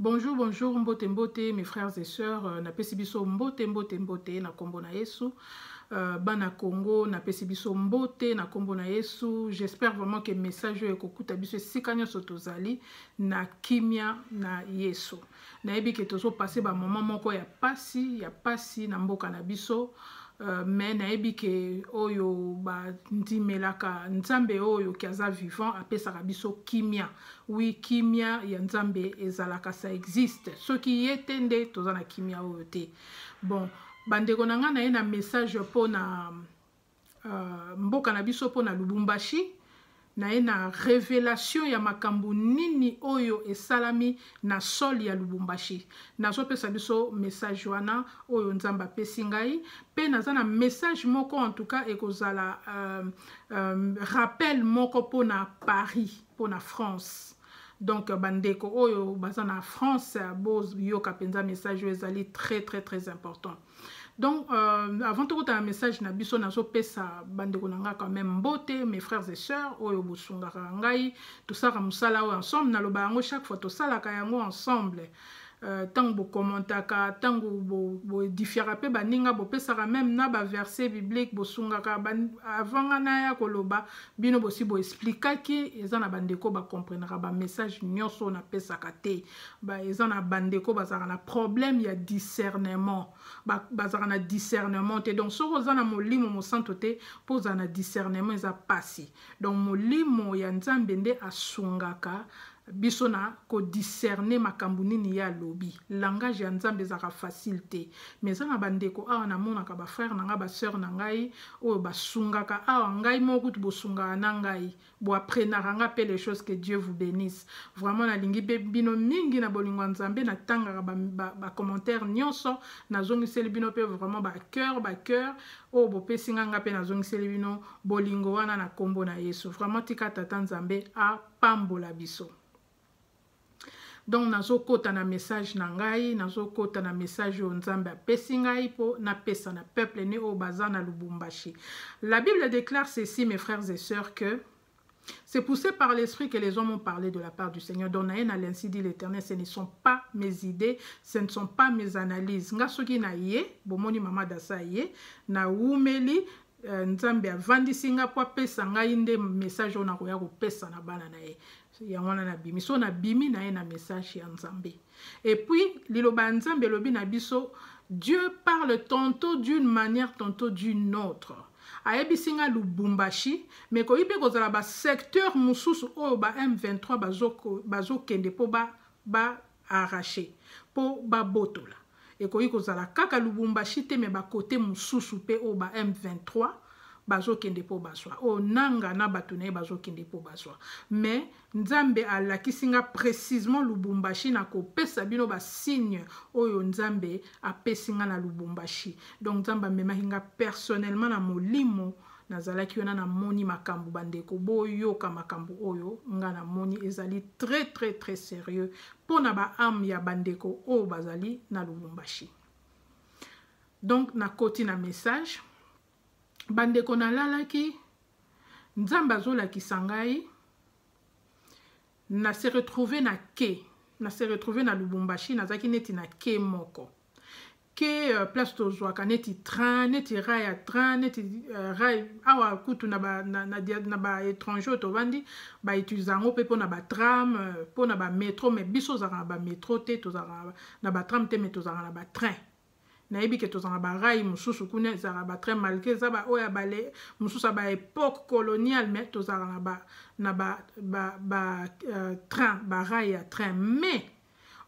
Bonjour, bonjour, mbote mbote, mes frères et sœurs, napesi biso mbote mbote mbote na kombo na Yesu. Bana Congo, napesi biso mbote na kombo na Yesu. J'espère vraiment que message oyo ekokuta biso esika nyonso tozali na kimia na Yesu. Nayebi ke tozopase ba moment moko ya pasi ya pasi na mboka na biso. Mais nayebi ke oyo bandimelaka Nzambe oyo ke aza vivant apesaka biso kimia. Oui, kimia ya Nzambe ezalaka, ça existe. Soki ye te nde toza na kimia oyo te. Bon, bandeko na ngai, naye na message mpona mboka na biso, mpona Lubumbashi. Naye na révélation ya makambo nini oyo esalami na sol ya Lubumbashi. Nazopesa biso message wana oyo Nzambe apesi ngai, mpe naza na message moko, en tout cas ekozala rappel moko mpona Paris, mpona France. Donc bandeko oyo baza na France, boyoka mpenza message oyo, ezali très très très important. Donc avant tokota na message na biso, nazopesa bandeko na ngai quand même mbote, mes frères et sœurs oyo bosungaka ngai, tosalaka mosala oyo ensemble. Naloba yango chaque fois, tosalaka yango ensemble. Ntango bokommentaka, ntango boédifiaka mpe baninga, bopesaka même na baverset biblique, bosungaka avant nga naya koloba, bino bosi boexpliquaki. Eza na bandeko bacomprenaka bamessage nyonso oyo napesaka te. Eza na bandeko bazalaka na problème ya discernement, bazalaka na discernement te. Donc soki oza na Molimo Mosanto te, mpo ozala na discernement eza pasi. Donc Molimo ya Nzambe nde asungaka biso na kodiscerne makambo nini ye alobi. Langage ya Nzambe ezalaka facile te, mais eza na bandeko awa namonaka, bafrère na ngai, basœur na ngai oyo basungaka awa ngai moko kutu, bosungaka na ngai, boapprenaka nga mpe les choses. Que Dieu vous bénisse vraiment. Nalingi mpe bino mingi na bolingo ya Nzambe. Natangaka bacommentaire ba nyonso, nazongiseli bino mpe vraiment bacœur, bacœur oyo bopesi nga, nga mpe nazongiseli bino bolingo wana na nkombo na Yesu. Vraiment, tika Tata Nzambe apambola biso. Donc nazokɔta na message na ngai, nazokɔta na message oyo Nzambe apesi ngai mpo napesa na peuple ne oyo baza na Lubumbashi. La Bible déclare ceci, mes frères et sœurs, que c'est poussé par l'Esprit que les hommes ont parlé de la part du Seigneur. Donc, ainsi dit l'Éternel, ce ne sont pas mes idées, ce ne sont pas mes analyses. Nga soki na ye, bomoni mama dasa ye, na umeli, Nzambe avandisi nga po apesa ngai nde message oyo nakoya kopesa na bana na ye. Yango wana nabimi. So nabimi na ye na message ya Nzambe. Et puis, liloba ya Nzambe elobi na biso, Dieu parle tantôt d'une manière, tantôt d'une autre. Ayebisi nga Lubumbashi, mais koyi mpe kozala basecteur mosusu oyo ba M23 bazokende mpo baarrache, mpo babotola. Ekoki kozala kaka Lubumbashi te, mais bakote mosusu mpe oyo ba M23 bazokende mpo bazwa, oyo Nanga na bato na ye bazokende mpo bazwa. Mais Nzambe alakisi nga précisement Lubumbashi. Na kopesa bino basigne oyo Nzambe apesi nga na Lubumbashi. Donc Nzambe amemaki nga personnellement na molimo, nazalaki wana, namoni makambo. Bandeko, boyoka makambo oyo nga namoni, ezali très très très sérieux mpo na baâme ya bandeko oyo bazali na Lubumbashi. Donc nakoti na message. Bandeko, nalalaki, Nzambe azolakisa ngai na se retrouve na quai, na se retrouve na Lubumbashi. Nazalaki neti na quai moko, quai place tozwaka neti train, neti rail ya train, neti rail awa kutu na baétranger oyo tovandi bautilize yango mpe mpona batram, mpona bamétro. Mais biso ozalaka na bamétro te, tozalaka na batram te, mais tozalaka na batrain. Nayebi ke tozalaka barail mosusu kuna, ezalaka batrain, malgré eza oyo ya bale mosusu ya baépoque coloniale, mais tozalaka na ba train, barail ya train. Mais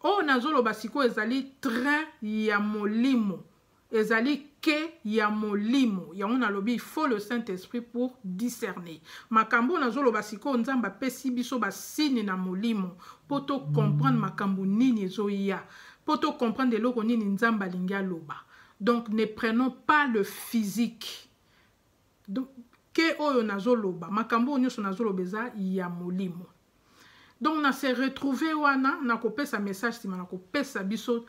oyo nazoloba sikoyo ezali train ya molimo, ezali quai ya molimo. Yango nalobi, il faut le Saint-Esprit pour discerner makambo oyo nazoloba sikoyo. Nzambe apesi biso basigne na molimo mpo tocomprendre makambo nini ezoya, mpo tocomprendre eloko nini Nzambe alingi aloba. Donc ne prenons pas le physique. Donc quai oyo nazoloba, makambo oyo nyonso nazoloba eza ya molimo. Donc na se retrouve wana, nakopesa message nsima, nakopesa biso,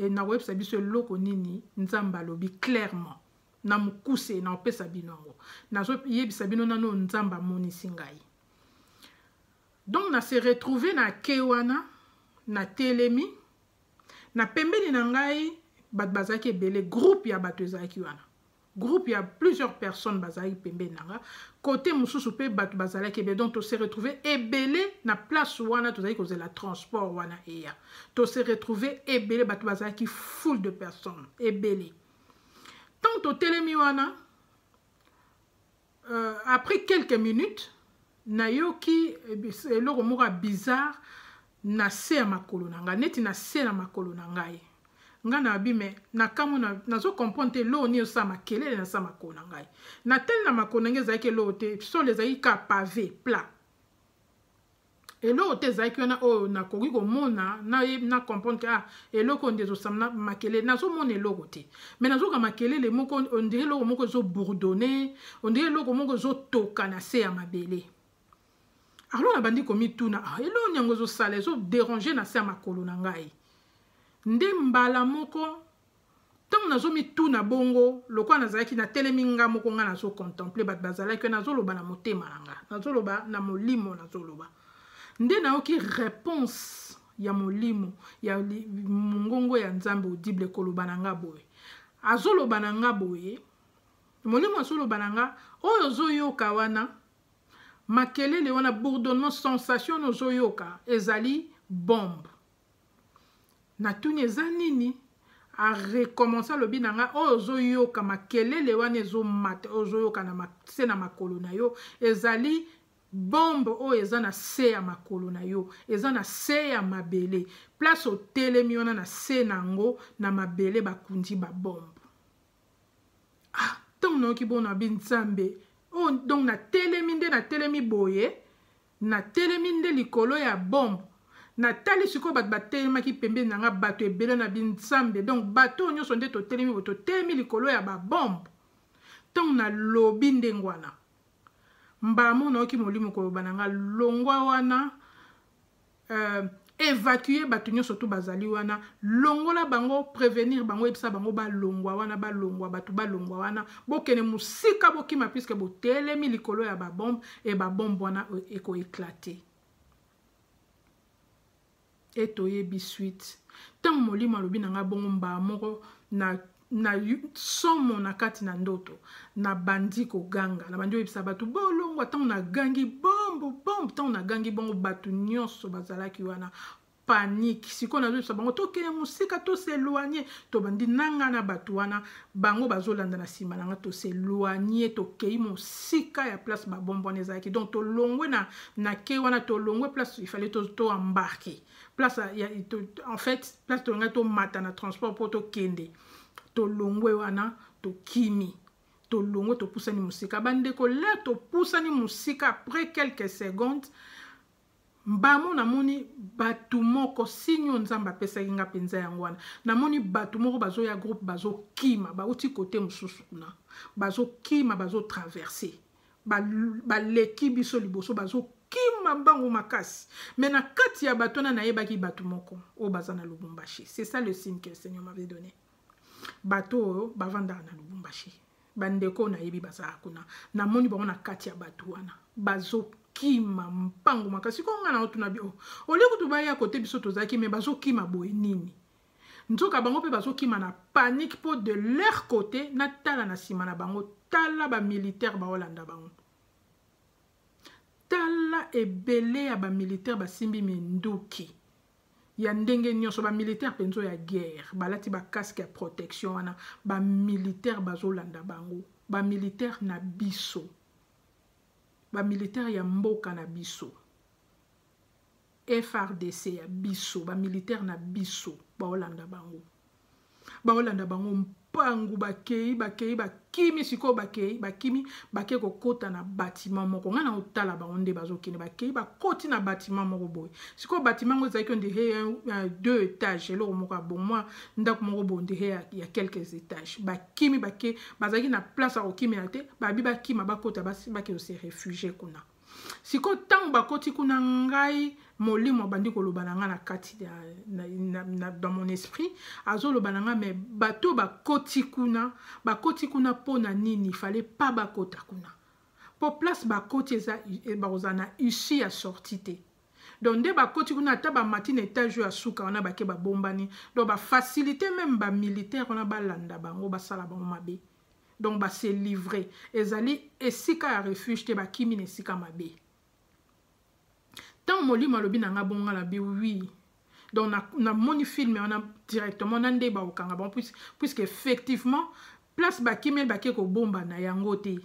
nakoyebisa biso eloko nini Nzambe alobi clairement na mokuse. Nakopesa bino yango, nazoyebisa bino nano Nzambe amonisi ngai. Donc na se retrouve na quai wana, natelemi. Na pembeni na ngai bato bazalaki ebele, groupe ya bato ezalaki wana, groupe ya plusieurs personnes bazalaki pembeni na nga. Côté mosusu mpe bato bazalaki ebele. Donc tose retrouve ebele na place wana, tozalaki kozela transport wana eya. Tose retrouve ebele, bato bazalaki foule de personnes ebele. Ntango totelemi wana, après quelques minutes, nayoki eloko moko ya bizarre na se ya makolo na ngai, neti na se na makolo na ngai. Ngai nayebi, mais nakamwe, nazocomprendre te eloko nini osala makelele na se ya makolo na ngai. Natali na makolo na ngai, ezalaki eloko te. Sol ezalaki ka pavé plat, eloko te ezalaki wana oyo nakoki komona na comprendre ke ah, eloko nde ezosala makelele. Nazomona eloko te, mais nazoka makelele moko, on dirait eloko moko ezobourdonner, on dirait eloko moko ezotoka na se ya mabele. Alors nabandi komituna: ah, eloko yango ezosala, ezodéranger na se ya makolo na ngai? Nde mbala moko, ntango nazomituna bongo, lokola nazalaki natelemi nga moko, nga nazocontempler bato bazalaki, nazoloba na motema na nga, nazoloba na molimo, nazoloba, nde nayoki réponse ya molimo, ya mongongo ya Nzambe audible koloba na nga boye. Azoloba na nga boye, molimo azoloba na nga: oyo ozoyoka wana, makelele wana, bourdonnement, sensation wana ozoyoka, ezali bombe. Natuni: eza nini? Arecommencer, alobi na nga: oyo ozoyoka, makelele wana ezomata, ozoyoka na se na makolo na yo, ezali bombe oyo eza na se ya makolo na yo, eza na se ya mabele. Place otelemi wana, na se na yango, na mabele, bakundi babombe. Ah, ntango nayoki bongo, nabi: Nzambe oyo! Donc natelemi nde, natelemi boye, natelemi nde likolo ya bombe. Natali sikoyo bato batelemaki pembeni na nga, bato ebele. Na binzambe, donc bato oyo nyonso nde totelemi boye, totelemi likolo ya babombe? Ntango nalobi ndenge wana, mbala moko nayoki molimo koloba na nga: longwa wana, évacue bato nyonso to bazali wana, longola bango, prévenir bango, yebisa bango balongwa wana, balongwa, bato balongwa wana, bokende mosika, bokima, puisque botelemi likolo ya babombe e babombe wana ekoéclater. E toyebi suite. Ntango molimo alobi na ngai bongo, mbala moko na somo na kati na ndoto, nabandi koganga, nabandi oyebisa bato bolongwa. Ntango nagangi: bombe, bombe, ntango nagangi bongo, bato nyonso bazalaki wana, panique. Sikoyo nazoyebisa bango tokende mosika, tos'éloigner. Tobandi nanga na bato wana, bango bazolanda na nsima na nga. Tos'éloigner, tokei mosika ya place babombe wana ezalaki. Donc tolongwe na ke wana, tolongwe place il fallait toembarquer, place ya, to, en fait place tolongai tomata na transport mpo tokende. Tolongwe wana, tokimi, tolongwe, topusani mosika. Bandeko, le topusani mosika, après quelques secondes, mbamo namoni bato moko. Signe oyo Nzambe apesaki nga mpenza yango wana. Namoni bato moko bazoya, groupe, bazokima, bauti kote mosusu kuna, bazokima, bazotraverser, baleki biso liboso, bazokima mbangu makasi. Mais na kati ya bato wana, nayebaki bato moko oyo baza na Lubumbashi. C'est ça le signe que le Seigneur m'avait donné. Bato oyo bavandaka na Lubumbashi, bandeko nayebi bazalaka kuna, namoni bango na kati ya bato wana, bazokima mpango makasi. Ko nga na otuna bi oh, olie kutu baya kote biso tozalaki, mais bazokima boye nini? Nzoka bango mpe bazokima na panique, mpo de leur côté, natala na nsima na bango, tala bamilitaire baolanda bango, tala ebele ya bamilitaire basimbi minduki ya ndenge nyonso, bamilitaire mpenza oyo ya guerre, balati bacasque ya protection wana. Bamilitaire bazolanda bango, bamilitaire na biso, bamilitaire ya mboka na biso, FARDC ya biso, bamilitaire na biso baolanda bango, baolanda bango mpangu. Bakei, bakei, bakimi. Sikoyo bakei, bakimi, bakei kokɔta na bâtiment moko. Ngai na otala bango nde bazokende, bakei, bakɔti na bâtiment moko boye. Sikoyo bâtiment yango ezalaki on dirait deux étages, eloko moko ya bon, mwa ndako moko boye, on dirait ya quelques étages. Bakimi, bake, bazalaki na place ya kokimela te. Babi bakima, bakɔta, bakei se réfugier kuna. Sikoyo ntango bakoti kuna, ngai molimo abandi koloba na ngai na kati na, dans mon esprit, azoloba na ngai: mais bato bakoti kuna, bakoti kuna mpo na nini? Fallait pas bakota kuna, mpo place bakoti eza, bakozala na issue ya sortie te. Donc nde bakoti kuna, ata bamati na étage oyo ya suka wana, bake babombani. Donc bafacilité même bamilitaire wana balanda bango, basala bango mabe. Donc base livrer, ezali esika ya refuge te, bakimi na esika mabe. Ntango molimo alobi na nga bonga, na bi oui. Donc namoni film wana directement na nde bakokanga bango, puisque effectivement place bakimeli, bake kobomba na yango te,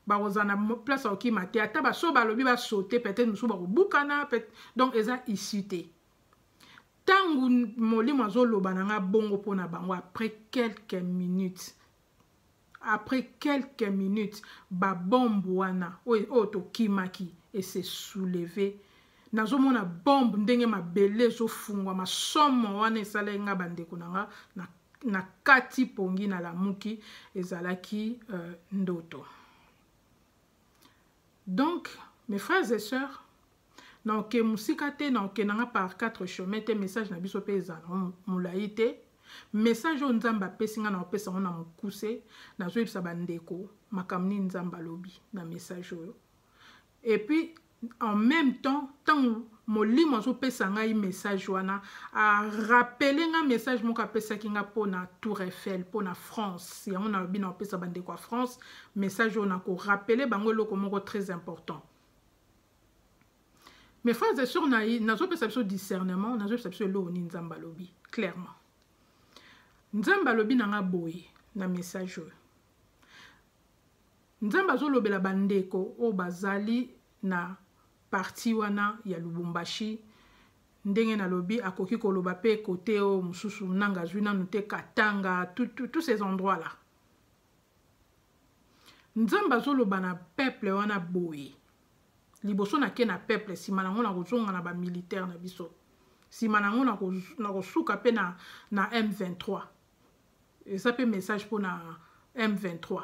bakozala na place ya kokima te. Ata baso balobi basaute, peut-être mosusu bakobukana. Donc eza issue te. Ntango molimo azoloba na nga bongo mpona bango, après quelques minutes, babombe wana oyo tokimaki ese soulever. Nazomona bombe, ndenge mabele ezofungwama. Somo wana esalaki nga, bandeko na nga, na kati pongi, nalamuki, ezalaki ndoto. Donc mes frères et sœurs, naoke mosika te, naokende nga par quatre chemin te. Message na biso mpe ezala molai te. Message oyo Nzambe apesi nga, na kopesa yango na mokuse. Nazoyebisa bandeko makambo nini Nzambe alobi na message oyo. Et puis en même temps, ntango molimo azopesa ngai message wana, arappeler nga message moko apesaki nga mpona Tour Eiffel, mpona France. Yango nalobi na kopesa bandeko ya France message oyo, na korappeler bango eloko moko très important. Mes frères et sœurs, nazopesa biso discernement, nazopesa biso eloko nini Nzambe alobi clairement. Nzambe alobi na nga boye na message oyo. Nzambe azolobela bandeko oyo bazali na partie wana ya Lubumbashi. Ndenge nalobi, akoki koloba mpe kote oyo mosusu nanga azwi nanu te, Katanga, tous ces endroits là. Nzambe azoloba na peuple wana boye. Liboso nake na peuple, nsima nango na kozonga na bamilitaire na biso, nsima nango na kosuka mpe na M23. Eza mpe message mpona M23.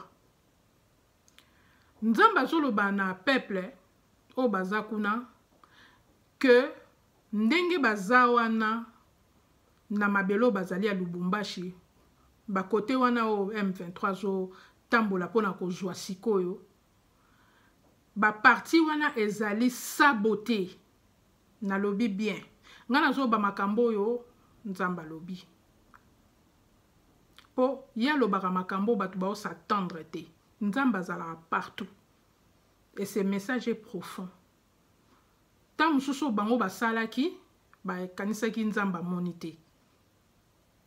Nzambe azoloba na peuple oyo baza kuna ke ndenge baza wana na mabele oyo bazali ya Lubumbashi, bakote wana oyo M23 azotambola mpona kozwa sikoyo, bapartie wana ezali saboté. Nalobi bien, ngai nazoba makambo oyo Nzambe alobi, mpo ye alobaka makambo oyo bato baos'attendre te. Nzambe azalaka partout et ce message est profond. Ntango mosusu oyo bango basalaki, bakanisaki Nzambe amoni te,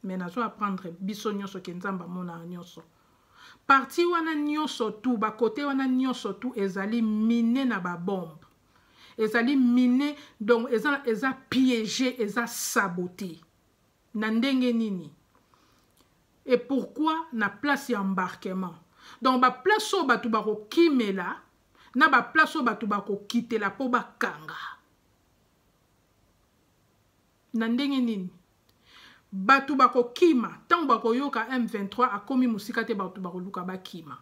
mais nazo apprendre biso nyonso ke Nzambe amonaka nyonso. Partie wana nyonso tu, bakote wana nyonso tu ezali miné na babombe, ezali miné. Donc eza piégé, eza saboté. Na ndenge nini et pourquoi? Na place ya embarquement, donc baplace oyo bato bakokimela, na baplace oyo bato bakokitela mpo bakanga. Na ndenge nini bato bakokima? Ntango bakoyoka M23 akomi mosika te, bato bakoluka bakima.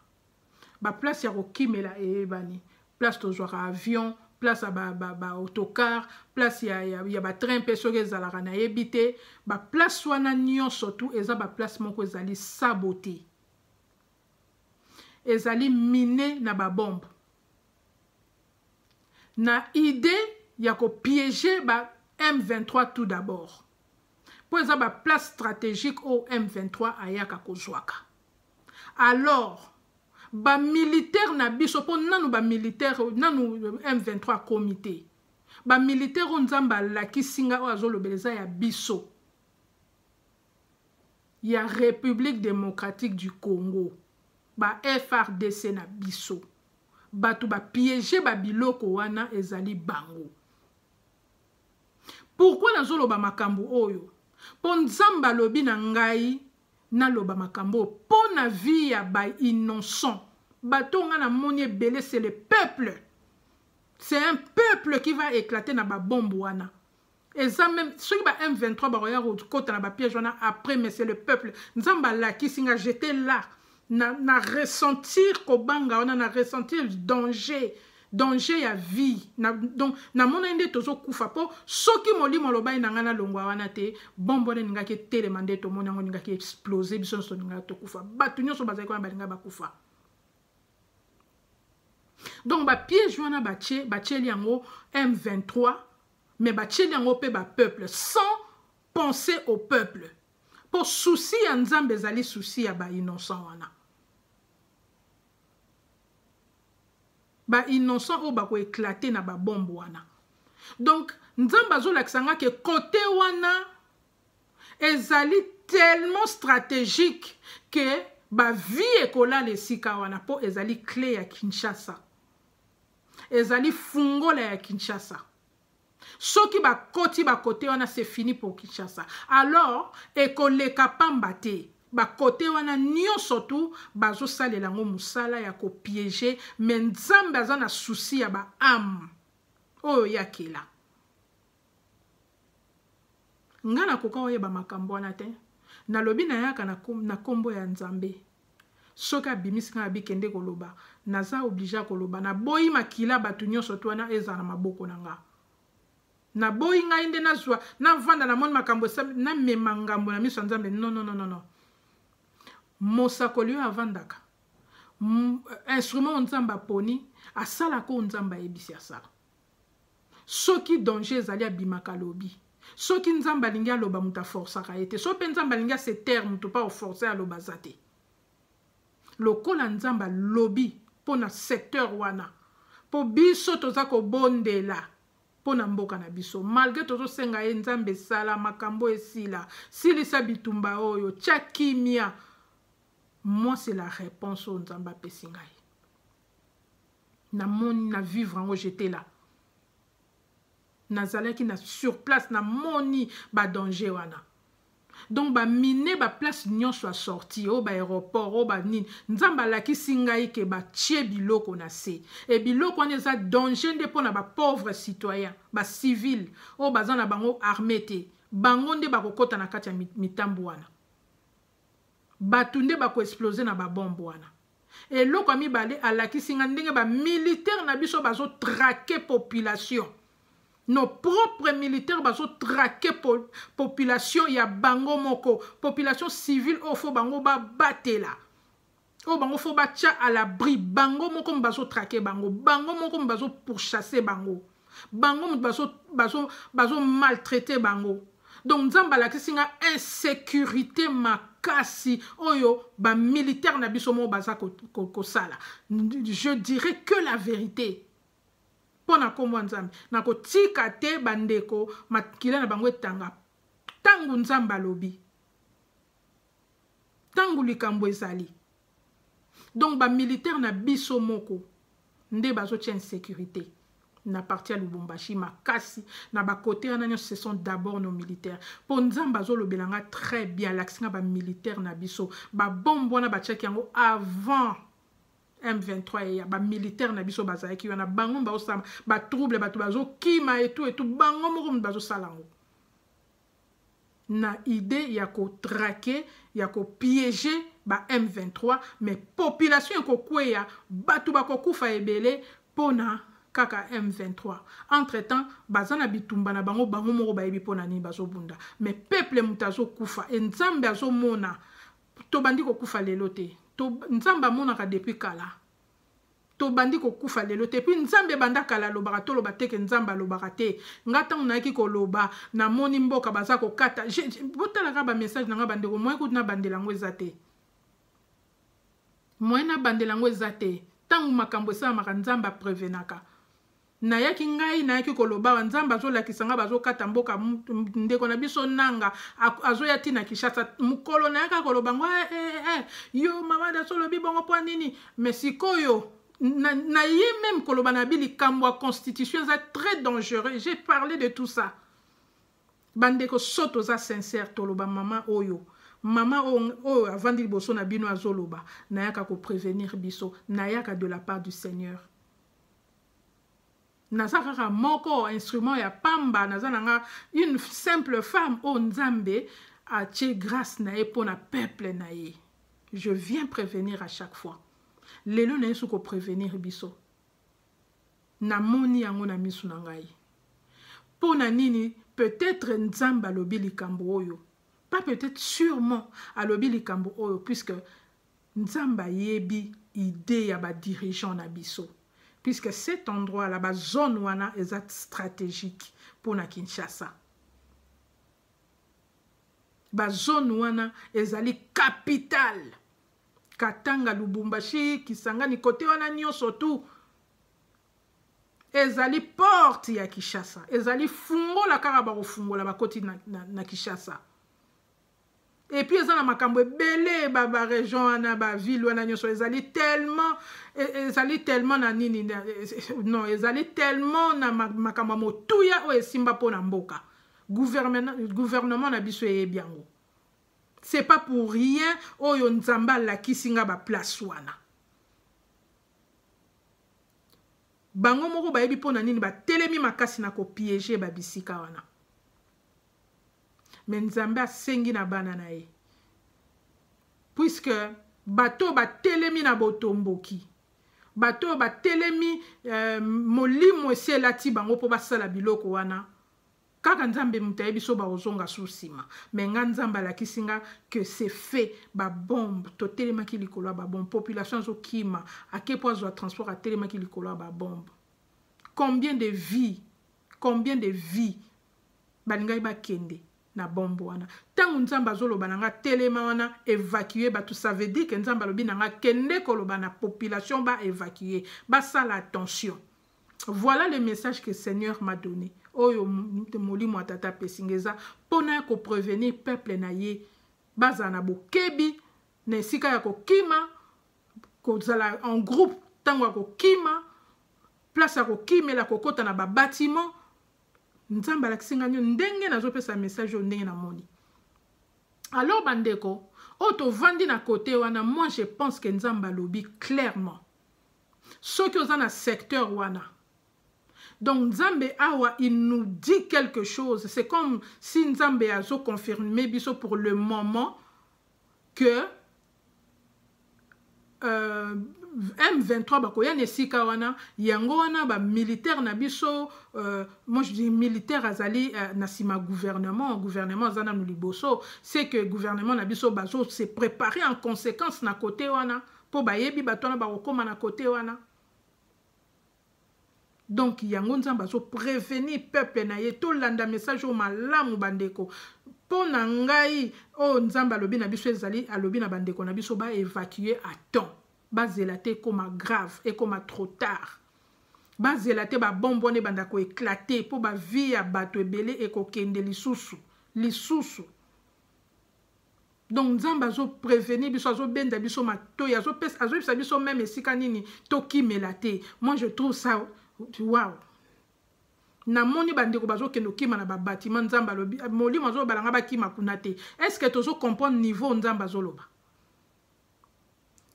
Baplace ya kokimela eyebani: place tozwaka avion, place ya baautocar, ba place ya batrain mpe soki ezalaka, nayebi te. Baplace wana nyonso tu eza baplace moko ezali saboté, ezali miné na babombe, na idée ya kopiéger ba M23 tout d'abord, mpo eza baplace stratégique oyo M23 ayaka kozwaka. Alors bamilitaire na biso, mpo nanu bamilitaire, nanu M23 akomi te, bamilitaire oyo Nzambe alakisi nga, oyo azolobela, eza ya biso ya République démocratique du Congo, ba FARDC na biso. Bato bapiéger babiloko wana ezali bango. Pourquoi nazoloba makambo oyo? Mpo Nzambe alobi na ngai naloba makambo oyo mpo na vie ya bainnocent. Bato nga namoni ebele, c'est le peuple, c'est un peuple qui va éclater na babombe wana. Eza même soki ba M23 bakoya kokota na bapiège wana après, mais c'est le peuple. Nzambe alakisi nga, j'étais là na ressentir kobanga wana, na ressentir danger, danger ya vie donc namona nde tozokufa, mpo soki molimo alobai na ngai nalongwa wana te, bombe wana elingaki etelema. Nde tomoni yango, elingaki explose, biso nyonso tolingaki tokufa. Bato nyonso bazalaki wana balingaki bakufa. Donc bapiège wana batie, batieli yango M23. Mais batieli yango mpe bapeuple sans penser au peuple. Mpo souci ya Nzambe ezali souci ya bainnocent wana. Bainnocent oyo bakoeklate na babombe wana. Donc Nzambe azolakisa nga ke kote wana ezali tellement stratégique ke bavie ekolala esika wana, mpo ezali clé ya Kinshasa, ezali fungola ya Kinshasa. Soki bakoti bakote wana, c'est fini pour Kinshasa. Alors ekoleka pamba te. Bakote wana nyonso tu bazosalela yango mosala ya kopiéger, mais Nzambe aza na souci ya baâme oyo yakela. Nga nakoka oyeba makambo wana te. Nalobi nayaka na nkombo ya Nzambe. Soki abimisi nga, abikende koloba, naza obligé ya koloba. Naboyi makila bato nyonso to wana ezala na maboko na nga. Naboyi ngai nde nazwa, navanda, namoni makambo, namema ngambo na miso ya Nzambe. Non, non, non, non, non. Mosakoli oyo avandaka, instrument oyo Nzambe aponi, asalaka oyo Nzambe ayebisi asala. Soki danger ezali, abimaka, alobi. Soki Nzambe alingi aloba, moto aforsaka ye te. Soki mpe Nzambe alingi ase taire, moto mpe aforce aloba aza te. Lokola Nzambe alobi mpo na secteur wana, mpo biso toza kobondela mpo na mboka na biso, malgré tozosenga ye: Nzambe, esala makambo esila, silisa bitumba oyo, tia kimia. Moi, c'est la réponse oyo Nzambe apesi ngai. Namoni, na vivre yango, j'étais là, nazalaki na sur place, namoni badanger wana. Donc bamine baplace nyonso ya sortie, oyo baaéroport, oyo banini. Nzambe alakisi ngai ke batie biloko na se e biloko wana eza danger nde mpo na bapauvre citoyen, bacivile oyo baza na bango armé te. Bango nde bakokɔta na kati ya mitambo wana, bato nde bakoexplose na babombe wana. Eloko ya mibale, alakisi nga ndenge bamilitaire na biso bazotraquer population. Nos propres militaires bazotraquer population ya bango moko, population civile oyo faut bango babatela, oyo bango faut batya à l'abri. Bango moko bazotraquer bango, bango moko bazopourchasser bango, bango moto bazomaltraiter bango. Donc Nzambe alakisi nga insécurité makasi oyo bamilitaire na biso moko baza kosala. Je dirais que la vérité mpo na nkombo ya Nzambe. Nakotika te bandeko makila na bango etanga. Ntango Nzambe alobi, ntango likambo ezali, donc bamilitaire na biso moko nde bazotia insécurité na partie ya Lubumbashi makasi, na bakote wana nyonso. Ce sont d'abord nos militaires, mpo Nzambe azolobela nga très bien, alakisi nga bamilitaire na biso. Babombe wana batiaki yango avant M23 eya. Bamilitaire na biso bazalaki wana, bango bazosala batrouble, bato bazokima etu etu, bango moko moto bazosala yango na idée ya kotraquer, ya kopiéger ba M23. Mais population ekokweya, bato bakokufa ebele mpona kaka M23. Entre temps baza na bitumba na bango, bango moko bayebi mpona nini bazobunda, mais peuple moto azokufa. E Nzambe azomona. Tobandi kokufa lelo te, Nzambe amonaka depuis kala. Tobandi kokufa lelo te, puis Nzambe ebanda kala alobaka. Toloba te ke Nzambe alobaka te. Nga ntango nayaki koloba, namoni mboka baza kokata. Botalaka bamessage na nga, bandeko. Moyen kutu nabandela yango eza te, moyen nabandela yango eza te. Ntango makambo esalamaka, Nzambe aprévenaka. Nayaki, ngai nayaki koloba awa, Nzambe azolakisa nga bazokata mboka. Ndeko na biso nanga azoya ntina Kinshasa. Mokolo nayaka koloba ngo, eh, eh, eh, yo mama Daso olobi bongo mpo nini? Mais sikoyo na, na ye même koloba na bi likambo ya constitution eza très dangereux. J'ai parlé de tout ça. Bandeko, so toza sincère, toloba mama oyo, mama oyo avandi liboso na bino azoloba, nayaka koprévenir biso, nayaka de la part du Seigneur. Naza kaka moko instrument ya pamba, naza na nga une simple femme oyo Nzambe atie grâce na ye mpo na peuple na ye. Je viens prévenir à chaque fois. Lelo naye so koprévenir biso, namoni yango na miso na ngai. Mpo na nini? Peut-être Nzambe alobi likambo oyo, pas peut-être, sûrement alobi likambo oyo, puisque Nzambe ayebi idée ya badirigeant na biso. Puisque cet endroit là, ba zone wana eza stratégique pour na Kinshasa. Ba zone wana ezali capitale. Katanga, Lubumbashi, Kisangani, côté wana nyonso tout ezali porte ya Kinshasa. Ezali fungola kaka bakofungola bakoti na Kinshasa. Et puis eza na makambo ebele, ba région wana, ba ville wana nyonso ezali tellement na nini, non, ezali tellement na makambo ya motuya oyo esimba mpo na mboka. Gouvernement na biso eyebi yango. C'est pas pour rien oyo Nzambe alakisi nga baplace wana. Bango moko bayebi mpo na nini batelemi makasi na kopiéger babisika wana. Me Nzambe asengi na bana na ye, puisque bato batelemi na botomboki, bato oyo batelemi, molimo esi elati bango mpo basala biloko wana. Kaka Nzambe moto ayebi so bakozonga su nsima. Me nga, Nzambe alakisi nga que c'est fait. Babombe, totelemaki likolo ya babombe. Population azokima, ake mpo azwa transport, atelemaki likolo ya babombe. Combien de vie, combien de vie balingaki bakende na bombe wana? Ntango Nzambe azoloba na nga telema wana, évacue bato, ça veut dire que Nzambe alobi na nga kende koloba na population baévacue, basala attention. Voilà le message que Seigneur m'a donné. Oyo molimo ya Tata apesi nga eza mpona ya koprévenir peuple na ye, bazala na bokebi na esika ya kokima, kozala en groupe ntango ya kokima, place ya kokimela, kokɔta na babatiment. Nzambe alakisi nga ndenge nazopesa message oyo, ndenge namoni. Alors bandeko oyo tovandi na kote wana, moi je pense que Nzambe alobi clairement, soki oza na secteur wana. Donc Nzambe awa, il nous dit quelque chose. C'est comme si Nzambe azoconfirme biso pour le moment que M23 bakoya na esika wana. Yango wana bamilitaire na biso, moi je dis militaire azali na nsima gouvernement, gouvernement aza nanu liboso. C'est que gouvernement na biso bazo se préparer en conséquence na côté wana, mpo bayebi bato wana bakokóma na côté wana. Donc yango Nzambe azoprévenir peuple na ye. Tolanda message oyo malamu, bandeko. Mpo na ngai, oyo Nzambe alobi na biso ezali, alobi na bandeko na biso baévacue à temps. Bazela te ekóma grave, ekóma trop tard. Bazela te babombe wana ebanda koéclater, mpo bavie ya bato ebele ekokende lisusu lisusu. Donc Nzambe azoprévenir biso, azobenda biso matoi, azoyebisa biso même esika nini tokimela te. Moi je trouve ça wow. Namoni bandeko bazokende okima na babatima. Nzambe alobi, molimo azoloba nga bakima kuna te. Est ce que tozocomprendre niveau Nzambe azoloba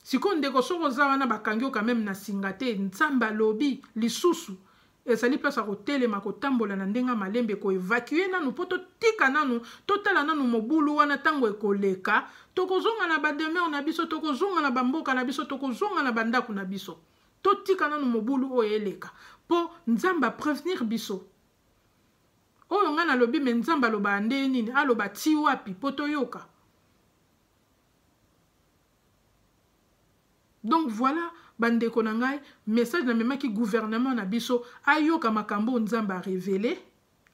sikoyo? Ndeko, soki oza wana, bakangi yo quand même na singa te. Nzambe alobi lisusu ezali place ya kotelema, kotambola na ndenge ya malembe, koévacue nanu mpo totika nanu, totala nanu mobulu wana. Ntango ekoleka, tokozonga na bademeure na biso, tokozonga na bamboka na biso, tokozonga na bandako na biso. Totika nanu mobulu oyo eleka, mpo Nzambe aprévenir biso. Oyo ngai nalobi, me Nzambe alobaka nde nini? Aloba ti wapi mpo toyoka? Donc voilà, bandeko na ngai, message namemaki gouvernement na biso ayoka makambo oyo Nzambe arévéler.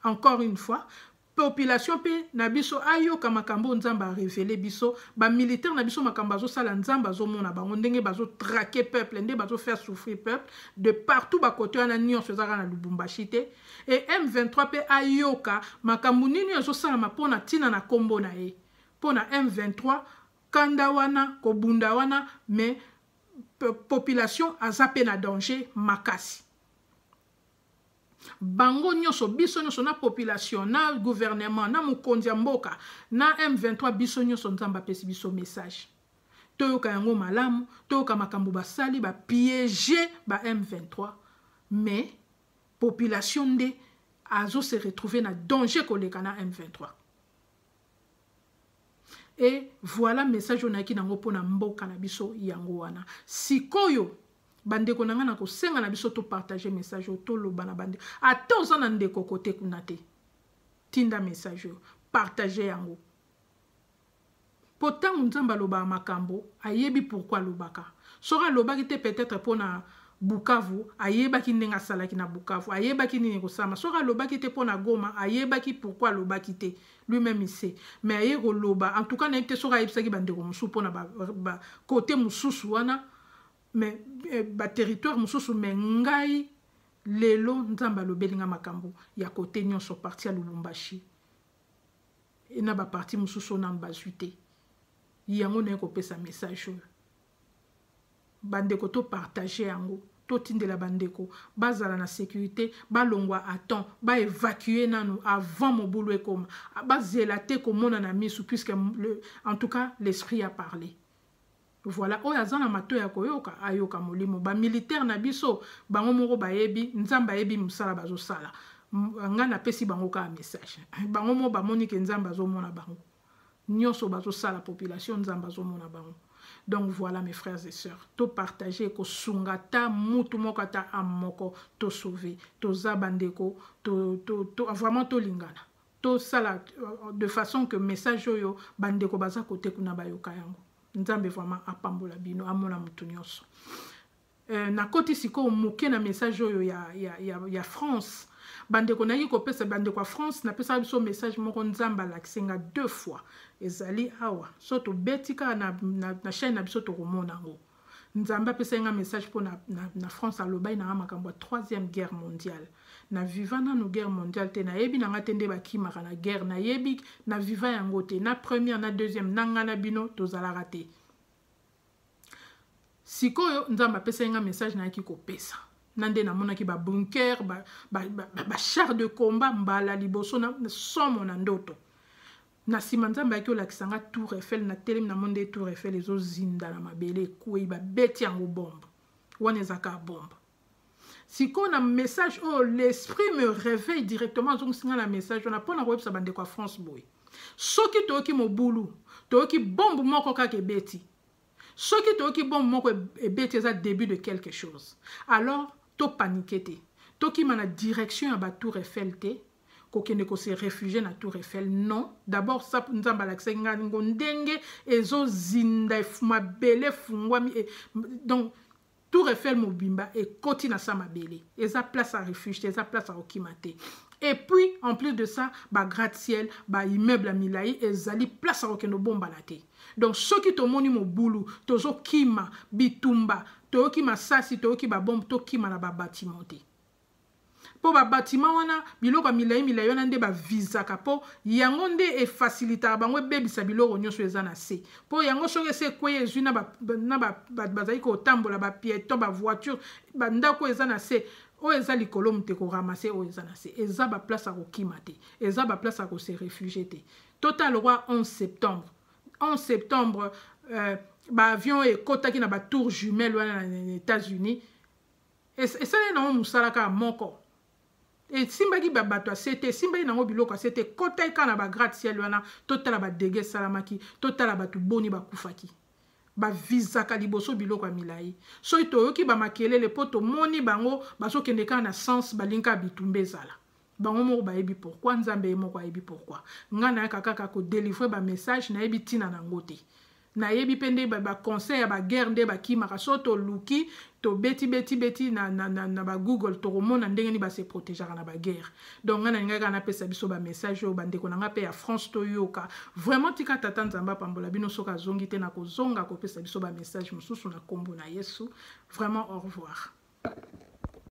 Encore une fois, population mpe na biso ayoka makambo oyo Nzambe arévéler biso. Bamilitaire na biso, makambo azosala, Nzambe azomona bango, ndenge bazotraquer peuple, nde bazofaire souffrir peuple de partout. Bakote wana nyonso ezaka na Lubumbashi te. E M23 mpe ayoka makambo nini oyo ezosalama mpona ntina na nkombo na ye, mpona M23, kanda wana, kobunda wana. Mais population aza mpe na danger makasi. Bango nyonso, biso nyonso, na population, na gouvernement, na mokonzi ya mboka, na M23, biso nyonso, Nzambe apesi biso message. Toyoka yango malamu, toyoka makambo basali, bapiéger ba M23, mais population nde azose retrouver na danger koleka na M23. Et voilà message oyo nayaki nango mpona mboka na biso. Yango wana sikoyo, bandeko na ngai, na kosenga na biso topartage message oyo, toloba na bandeko. Ata oza na ndeko kote kuna te, tinda message oyo, partage yango, mpo ntango Nzambe alobaka makambo, ayebi pourquoi alobaka. Soki alobaki te, peut-être mpona Bukavu, ayebaki ndenge asalaki na Bukavu, ayebaki nini ekosalama. Soki alobaki te mpo na Goma, ayebaki pourquoi alobaki te, lui-même il sait. Mais aye koloba, en tout cas nayebi te soki ayebisaki bandeko mosusu mpo na bakote mosusu wana, mais baterritoire mosusu. Mais ngai lelo Nzambe alobeli nga makambo ya kote nyonso, partie ya Lubumbashi na bapartie mosusu oyo nanu bazwi te. Yango naye kopesa message oyo. Bandeko, topartage yango, totindela bandeko bazala na sécurité, balongwa à temps, baévacue nanu avant mobulu ekoma, bazela te komona na misu, puisque en tout cas l'esprit a parlé. Voilà, oyo aza na matoi ya koyoka, ayoka. Molimo bamilitaire na biso, bango moko bayebi, Nzambe ayebi mosala bazosala. Ngai napesi bango kaka message. Bango moko bamoni ke Nzambe azomona bango nyonso bazosala population, Nzambe azomona bango. Donc voilà, mes frères et sœurs, topartage, kosunga ata mutu moko, ata âme moko tosauve. Toza bandeko to, vraiment tolingana, tosala de façon que message oyo bandeko baza kote kuna bayoka yango. Nzambe vraiment apambola bino, amona motu nyonso. Nakoti sikoyo moke na message oyo ya France. Bandeko, nayaki kopesa bandeko ya France, napesaka biso message moko Nzambe alakisi nga deux fois. Ezali awa, so tobeti kaka na chaîne na biso, tokomona yango. Nzambe apesaki nga message mpo na France. Alobaki na nga makambo ya Troisième Guerre mondiale. Na viva nanu guerre mondiale te, nayebi na nga te nde bakimaka na guerre, nayebi na viva yango te, na première na deuxième na nga na bino tozalaka te. Sikoyo Nzambe apesaki nga message, nayaki kopesa na nde namonaki babunker, bachar ba de combat mbala liboso na somo na ndoto. Na nsima Nzambe ayaki olakisa nga Tour Eiffel. Na telemi, namoni nde Tour Eiffel ezozinda na mabele, ekwei, babeti yango bombe. Wana ezaka bombe. Sikoyo na message oyo, l'esprit me réveille directement, azongisi nga na message wana mpona koyebisa bandeko ya France boye: soki toyoki mobulu, toyoki bombe moko kaka ebeti, soki toyoki bombe moko ebeti, eza début de quelque chose. Alors topaniquer te, tokima na direction ya batour Eiffel te, kokende kose réfugier na Tour Eiffel, non. D'abord sa Nzambe alakisaki ngai ngo ndenge ezozinda, mabele efungwami, donc Tour Eiffel mobimba ekoti na sa mabele. Eza place ya refuge te, eza place ya kokima te. Et puis en plus de ça, bagratte-ciel, baimmeuble ya milai ezali place ya kokende obombana te. Donc soki tomoni mobulu, tozokima bitumba, toyoki masasi, toyoki babombe, tokima na babatiment te, mpo babatima wana, biloko ya milai milai wana nde bavizaka, mpo yango nde efacilitaka bango ebebisa biloko nyonso eza na se, mpo yango soki esi ekwei, ezwi na bato bazali kotambola, bapiéton, bavoiture, bandako eza na se. Oyo eza likolo moto ekoramasser oyo eza na se. Eza baplace ya kokima te, eza baplace ya kose réfugier te. Totala lokwa 11 septembre. 11 septembre, baavion oyo ekɔtaki na batour jumelle wana na États-Unis, esaleli nango mosala kaka moko, esimbaki bato ase te, esimbaki nango biloko ase te, ekɔtaki kaka na bagratte-ciel wana. Totala badégâts esalamaki, totala bato boni bakufaki. Bavizaka liboso biloko ya milai. Soki toyoki bamakelele, mpo tomoni bango bazokende kaka na sens balingi kaka bitumba ezala, bango moko bayebi pourquoi, Nzambe ye moko ayebi pourquoi. Ngai nayaka kaka kodélivrer bamessage, nayebi ntina nango te. Nayebi mpe nde baconseil ya baguerre nde bakimaka. So toluki, tobeti beti beti na bagoogle, tokomona ndenge nini base protégeaka na baguerre. Donc ngai nalingaki kaka napesa biso bamessage oyo, bandeko na ngai mpe ya France, toyoka vraiment. Tika Tata Nzambe apambola bino. Soki azongi te, na kozonga kopesa biso bamessage mosusu na nkombo na Yesu. Vraiment, au revoir.